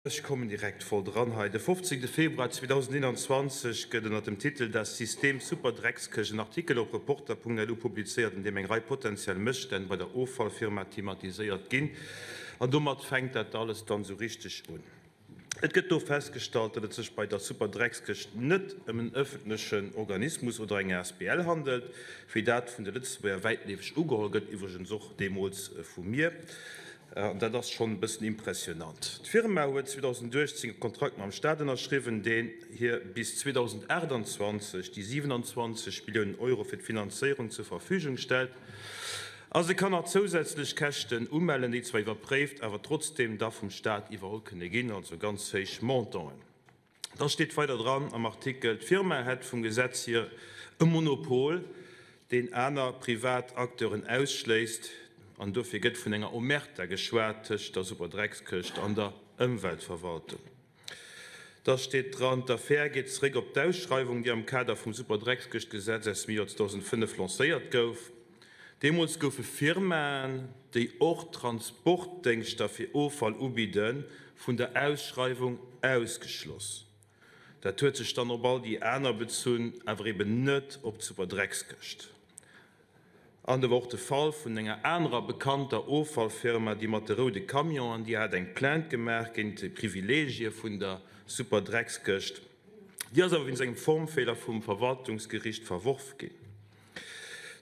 Ech kommen direkt voll dran hei. De 15 Februar 2021 gëtt ënner dem Titel Das System Superdreckskëscht en Artikel op Reporter.lu publizéiert, an deem eng Rei potentiell Mësstänn bei der Offallfirma thematiséiert ginn. An domat fänkt dat alles dann esou richteg un. Et gëtt do festgestallt, datt et sech bei der Superdreckskëscht net ëm en ëffentlechen Organismus oder eng asbl handelt, wéi dat vun de Lëtzebuerger wäitleefeg ugeholl gëtt, iwwregens och deemools vu mir. An dat ass schonn e bëssen impressionant. D'Firma huet 2018 e Kontrakt mam Staat ënnerschriwwen, deen hir bis 2028 déi 27 Milliounen Euro fir d'Finanzéierung zur Verfügung stellt. A se kann nach zousätzlech Käschten umellen, déi zwar iwwerpréift, awer trotzdeem da vum Staat iwwerholl kënne ginn, also ganz héich Montanten. Da steet weider dran am Artikel, d'Firma hätt vum Gesetz hier e Monopol, deen aner privat Acteuren ausschléisst. An dofir gëtt vun enger Omerta geschwat tëscht der Superdreckskëscht an der Ëmweltverwaltung. Da steet dran, d'Affär geet zeréck op d'Ausschreiwung, déi am Kader vum Superdreckskëschtgesetz aus dem Joer 2005 lancéiert gouf. Deemools goufe Firmaen, déi och Transportdéngschter fir Offall ubidden, vun der Ausschreiwung ausgeschloss. Dat huet sech dann op all déi aner bezunn, awer eben net op d'Superdreckskëscht. An do war och de Fall vun enger anerer bekannter Offallfirma, déi mat de roude Camionen, déi hat eng Plainte gemaach géint déi Privileegie vun der Superdreckskëscht. Déi ass awer wéinst engem Formfeeler vum Verwaltungsgericht verworf ginn.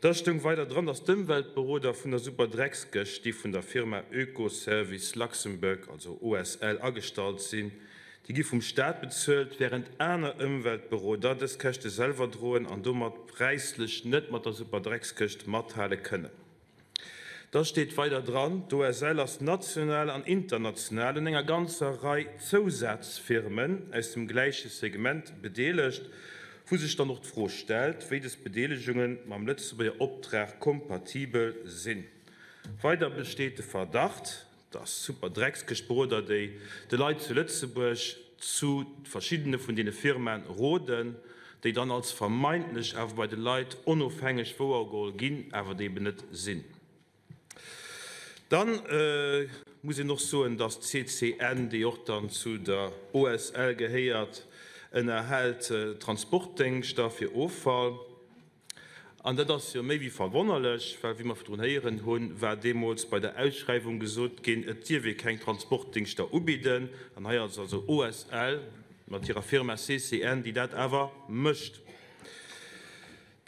Da stoung weider dran, dass d'Ëmweltberoder vun der Superdreckskëscht, déi vun der Firma Oekoservice Luxembourg, also OSL, agestallt sinn, déi gi vum Staat bezuelt, wärend aner Ëmweltberoder dës Käschte selwer droen an domat präislech net mat der Superdreckskëscht mathale kënnen. Da steet weider dran, D'OSL ass national an international un enger ganzer Rei Zousazfirmen aus dem gläiche Segment bedeelegt, wou sech dann och d'Fro stellt, wéi des Bedeelegunge mam Lëtzebuerger Optrag kompatibel sinn. Weider besteet de Verdacht, dass Superdreckskëschtberoder, déi de Leit zu Lëtzebuerg zu verschiddene vun deene Firmaen roden, déi dann als vermeintlech awer bei de Leit onofhängeg wouergeholl ginn, awer et eben net sinn. Dann muss een och soen, dass d'CCN, déi och dann zu der OSL gehéiert, ënnerhält Transportdéngschter fir Offall. An dat ass jo méi wéi verwonnerlech, well wéi mer virdrun héieren hunn, war deemools bei der Ausschreiwung gesot ginn, et dierf ee keng Transportdingschter ubidden. An hei ass also OSL mat hirer Firma CCN, déi dat awer mécht.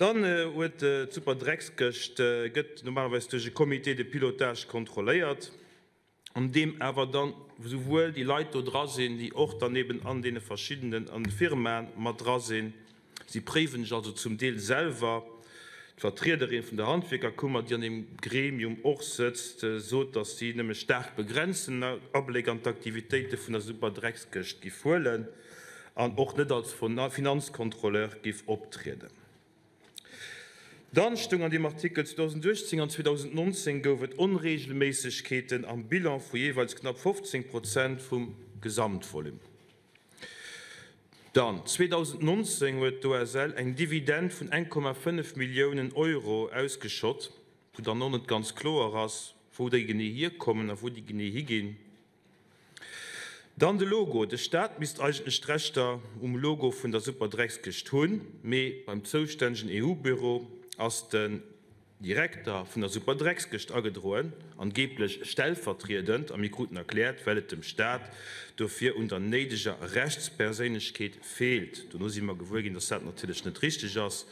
Dann huet d'Superdreckskëscht gëtt normalerweis duerch e Comité de pilotage kontrolléiert. an deem awer dann souwuel déi Leit do dra sinn, déi och dann eben an deene verschiddenen Firmae mat dra sinn. Si préiwen sech also zum Deel selwer. D'Vertriederin vun der Handwierkerkummer, déi an deem Gremium och sëtzt, sot, datt si nëmme staark begrenzten Abléck an d'Aktivitéite vun der Superdreckskëscht giff huelen an och net als Finanzkontrolleur giff optrieden. Dann stoung an deem Artikel, 2018 an 2019 gouf et Onreegelméissegkeeten am Bilan vu jeeweils knapp 15 Prozent vum Gesamtvolume. Dann, 2019 huet d'OSL eng Dividend vun 1,5 Milliounen Euro ausgeschott, wou dann och net ganz kloer ass, wou déi genee hierkommen a wou déi genee higinn. Dann de Logo, De Staat misst eigentlech d'Rechter um Logo vun der Superdreckskëscht hunn, mee beim zoustännegen EU-Büro ass den Direkter vun der Superdreckskëscht agedroen, angeeblech stellvertriedend, a mir kruten erkläert, well et dem Staat dofir un der néideger Rechtsperséinlechkeet feelt. Dono si mer gewuer ginn, dass dat natierlech net richteg ass.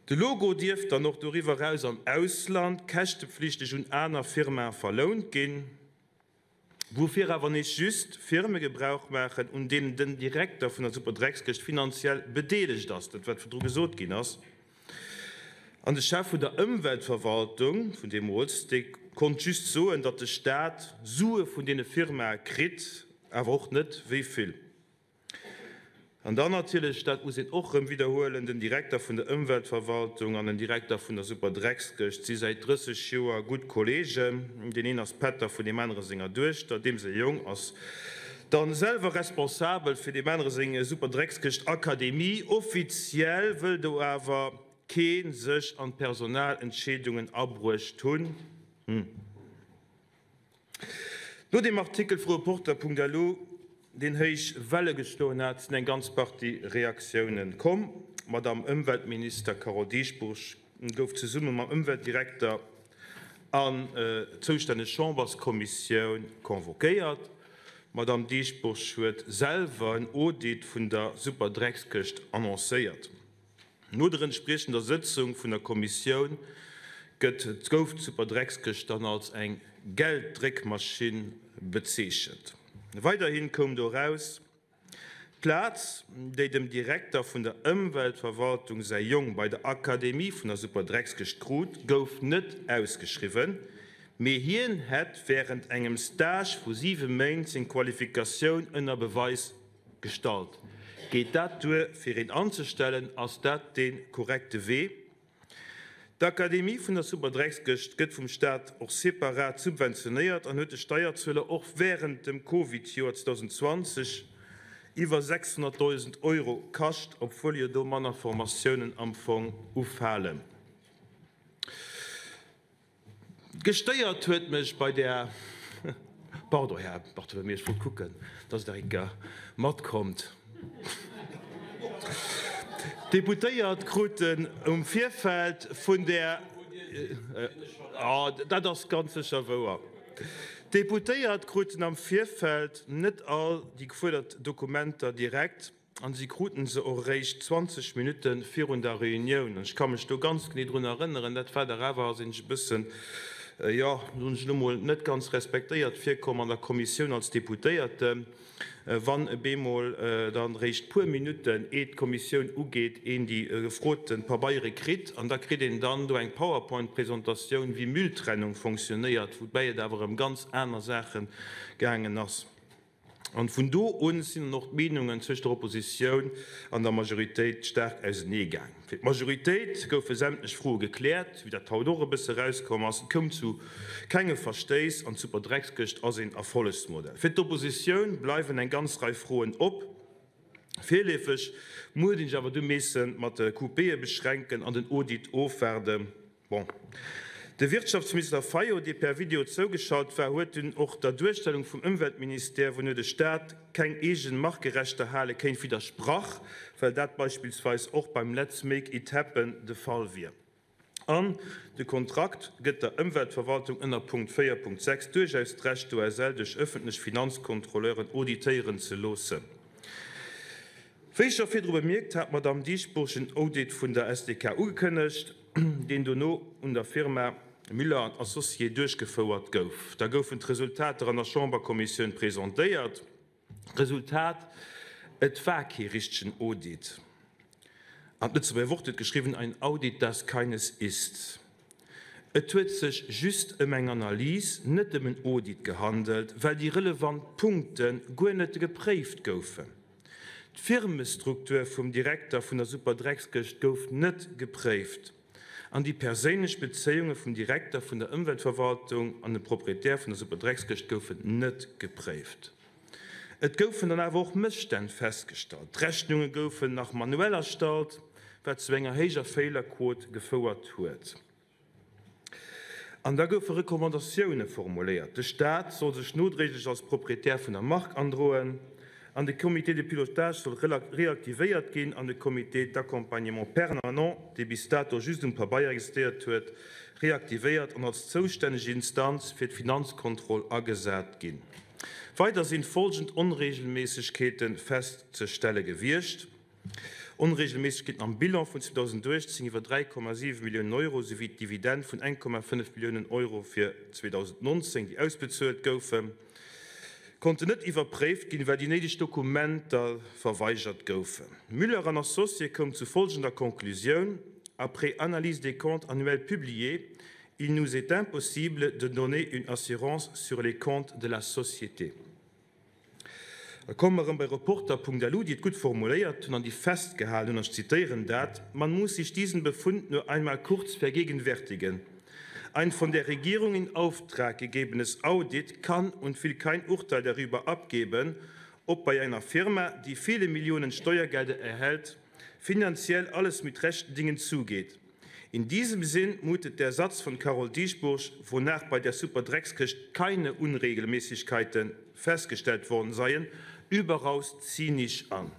De Logo dierf dann och doriwwer eraus am Ausland käschtepflichteg un aner Firmae verlount ginn. Woufir awer nees just Firme Gebrauch maachen, un deenen den Direkter vun der Superdreckskëscht finanziell bedeelegt ass, dat wat virdru gesot ginn ass. An de Chef vun der Ëmweltverwaltung vun deemools, dee konnt just soen, datt de Staat Sue vun deene Firmae kritt, awer och net wéi vill. An dann natierlech, dat muss een och erëm widderhuelen, den Direkter vun der Ëmweltverwaltung an den Direkter vun der Superdreckskëscht si säit 30 Joer gutt Kollegen. Deen een ass Pätter vun deem anere senger Duechter, deem säi Jong ass dann selwer responsabel fir deem anere seng Superdreckskëscht-Akademie. Offiziell wëll do awer kee sech an d'Personalentscheedungen abruecht hunn. No dem Artikel vu Reporter.lu. deen héich Welle geschloen hat, sinn eng ganz Partie Reaktiounen komm. D'Madamm Ëmweltminister Carole Dieschbourg gouf zesumme mam Ëmweltdirekter an d'zoustänneg Chamberskommissioun convoquéiert. D'Madamm Dieschbourg huet selwer en Audit vun der Superdreckskëscht annoncéiert. No der entspriechender Sëtzung vun der Kommissioun gëtt gouf d'Superdreckskëscht dann als eng Gelddréckmaschinn bezeechent. Weiderhin koum do eraus, D'Plaz, déi dem Direkter vun der Ëmweltverwaltung säi Jong bei der Akademie vun der Superdreckskëscht krut, gouf net ausgeschriwwen, mee hien hätt wärend engem Stage vu 7 Méint seng Qualifikatioun ënner Beweis Gestallt. Geet dat duer fir een anzestellen? Ass dat dee korrekte Wee? D'Akademie vun der Superdreckskëscht gëtt vum Staat och separat subventionéiert an huet de Steierzueler och wärend dem Covid-Joer 2020 iwwer 600.000 Euro kascht, obwuel jo do manner Formatiounen am Fong ufalen. Gestéiert huet mech bei där, pardon Här Bartholomé, ech wollt kucken, dass Der eng Kéier matkommt. D'Deputéiert kruten um Virfeld vun där, oh, dat ass ganz sécher wouer, d'Deputéiert kruten am Virfeld net all déi gefuerdert Dokumenter direkt. An si kruten se och eréischt 20 Minutte virun der Reunioun. An ech ka mech do ganz genee drun erënneren, dat war dach awer, sinn ech e bëssen, jo, soen ech elo mol, net ganz respektéiert virkomm an der Kommissioun als Deputéierten, wann e bemol dann eréischt puer Minutten, eet d'Kommissioun ugeet, een déi gefrote Pabeiere kritt. An da kritt een dann do eng PowerPoint-Presentatioun, wéi Mülltrennung fonctionnéiert, woubäi et awer ëm ganz aner Saache gaangen ass. An vun do un sinn dann och d'Meenungen zwëscht der Oppositioun an der Majoritéit staark ausenee gaang. Fir d'Majoritéit goufe sämtlech Froe gekläert, wéi dat haut och e bësse erauskomm ass. Et koum zu kenge Verstéiss an d'Superdreckskëscht ass een Erfollegsmodell. Fir d'Oppositioun bleiwen eng ganz Rei Froen op. Virleefeg muss een sech awer du misse mat de QPe beschränken an den Audit ofwaarden. Bon. De Wirtschaftsminister Fayot, dee per Video zougeschalt war, huet dunn och der Duerstellung vum Ëmweltministère, wouno de Staat keng eegen Markerechter hale kéint, widdersprach, well dat beispillsweis och beim Let's Make It Happen de Fall wier. An de Kontrakt gëtt der Ëmweltverwaltung ënner Punkt 4.6 duerchaus d'Recht, d'OSL duerch ëffentlech Finanzkontrolleuren auditéieren ze loossen. Wéi ech scho virdru bemierkt hat, d'Madamm Dieschbourg en Audit vun der SDK ugekënnegt, deen dono un der Firma Müller an Associés duerchgefouert gouf. Da goufen d'Resultater an der Chamberkommissioun presentéiert. Resultat, Et war kee richtegen Audit. An d'Lëtzebuerger Wort huet geschriwwen, Ein Audit, das keines ist. Et huet sech just ëm eng Analys, net ëm en Audit gehandelt, well déi relevant Punkte guer net gepréift goufen. D'Firmestruktur vum Direkter vun der Superdreckskëscht gouf net gepréift an déi perséinlech Bezéiunge vum Direkter vun der Ëmweltverwaltung an dem Proprietär vun der Superdreckskëscht goufen net gepréift. Et goufen dann awer och Mësstänn festgestallt. D'Rechnunge goufen nach manuell erstallt, wat zu enger héijer Féilerquot gefouert huet. An da goufe Recommandatioune formuléiert, De Staat soll sech nodréiglech als Proprietär vun der Mark androen an de Comité de pilotage soll reaktivéiert ginn an de Comité d'accompagnement permanent, dee bis dato just um Pabeier existéiert huet, reaktivéiert an als zoustänneg Instanz fir d'Finanzkontroll agesat ginn. Weider sinn folgend Onreegelméissegkeete festzestelle gewiescht. Onreegelméissegkeeten am Bilan vun 2018 iwwer 3,7 Milliounen Euro souwéi d'Dividend vun 1,5 Milliounen Euro fir 2019, déi ausbezuelt goufen, konnten net iwwerpréift ginn, well déi néideg Dokumenter verweigert goufen. Müller an Associés koum zu folgender Conclusioun, Après analyse des comptes annuels publiés, il nous est impossible de donner une assurance sur les comptes de la société. A komme mer erëm bei Reporter.lu, déi et gutt formuléiert hunn an déi festgehalen hunn, an ech zitéieren dat, Man muss sich diesen Befund nur einmal kurz vergegenwärtigen. Ein von der Regierung in Auftrag gegebenes Audit kann und will kein Urteil darüber abgeben, ob bei einer Firma, die viele Millionen Steuergelder erhält, finanziell alles mit rechten Dingen zugeht. In diesem Sinn mutet der Satz von Carole Dieschbourg, wonach bei der Superdreckskëscht keine Unregelmäßigkeiten festgestellt worden seien, Überaus zynisch an.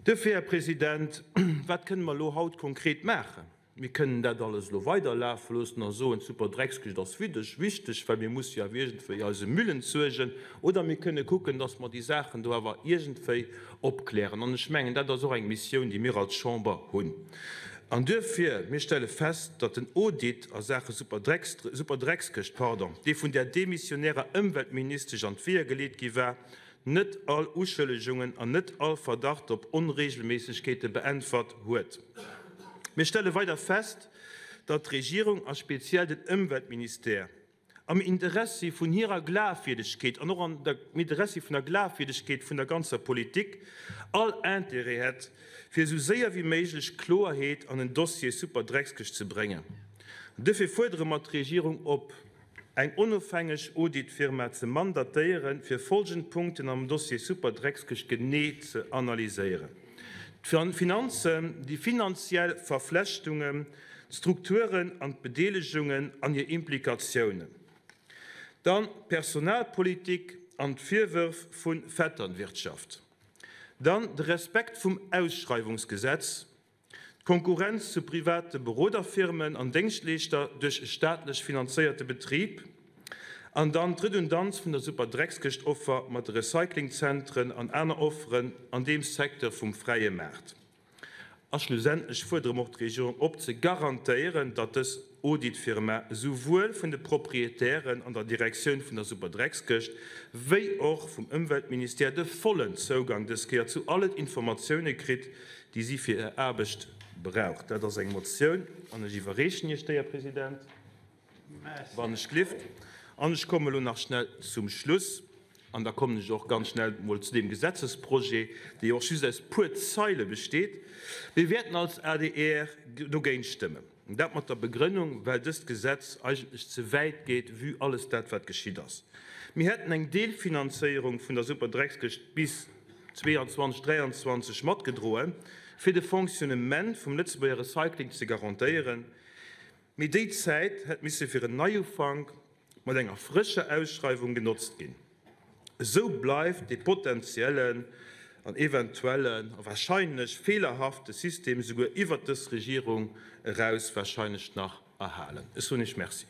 Duerfir, Här President, wat kënne mer elo haut konkret maachen? Mir kënnen dat alles elo weiderlafe loossen a soen, d'Superdreckskëscht ass wichteg, well mir musse jo awer iergendwéi eise Müll entsuergen. Oder mir kënne kucken, dass mer déi Saachen do awer iergendwéi opklären. An ech mengen, dat ass och eng Missioun, déi mir als Chamber hunn. An duerfir, mir stelle fest, datt den Audit a Saache Superdreckskëscht, pardon, dee vun där demissionärer Ëmweltministesch an d'Weeër geleet gi war, net all Uschëllegungen an net all Verdacht op Onregelméissegkeete beäntwert huet. Mir stelle weider fest, datt d'Regierung a speziell den Ëmweltministère am Interessi vun hirer Glafwierdegkeet an och am Interessi vun der Glafwierdegkeet vun der ganzer Politik all Intérêt hätt, fir esou séier wéi méiglech Kloerheet an den Dossier Superdreckskëscht ze bréngen. Duerfir fuerdere mer d'Regierung op, eng onofhängeg Auditfirma ze mandatéieren, fir folgend Punkten am Dossier Superdreckskëscht genee ze analyséieren, d'Finanzen, déi finanziell Verflechtungen, d'Strukturen an d'Bedeelegungen an hir Implikatiounen, dann d'Personalpolitik an d'Virwërf vu Vetternwirtschaft, dann de Respekt vum Ausschreiwungsgesetz, D'Konkurrenz zu private Beroderfirmen an Déngschtleeschter duerch e staatlech finanzéierte Betrib an dann d'Redundanz vun der Superdreckskëscht-Offer mat de Recyclingzentren an aner Offeren an deem Secteur vum fräie Maart. A schlussendlech fuerdere mer och d'Regierung op, ze garantéieren, datt dës Auditfirma esouwuel vun de Proprietären an der Direktioun vun der Superdreckskëscht wéi och vum Ëmweltministère de vollen Zougang dës Kéier zu allen Informatioune kritt, déi si fir hir Aarbecht brauch. Dat ass eng Motioun an ech iwwerreechen Iech déi, Här President, wann ech glift. An ech kommen elo nach schnell zum Schluss an da kommen ech och ganz schnell emol zu deem Gesetzesprojet, dee jo och just aus puer Zeile besteet. Mir wäerten als adr dogéint stëmmen. Dat mat der Begrënnung, well dëst Gesetz eigentlech ze wäit geet, vue alles dat, wat geschitt ass. Mir hätten eng Deelfinanzéierung vun der Superdreckskëscht bis 22, 23 matgedroen, fir de Fonctionnement vum Lëtzebuerger Recycling ze garantéieren. Mee déi Zäit hätt misse fir en Neiufank mat enger frëscher Ausschreiwung genotzt ginn. Esou bleift dee potenziellen an eventuellen a wahrscheinlech feelerhafte System esouguer iwwert dës Regierung eraus wahrscheinlech nach erhalen. Ech soen Iech Merci.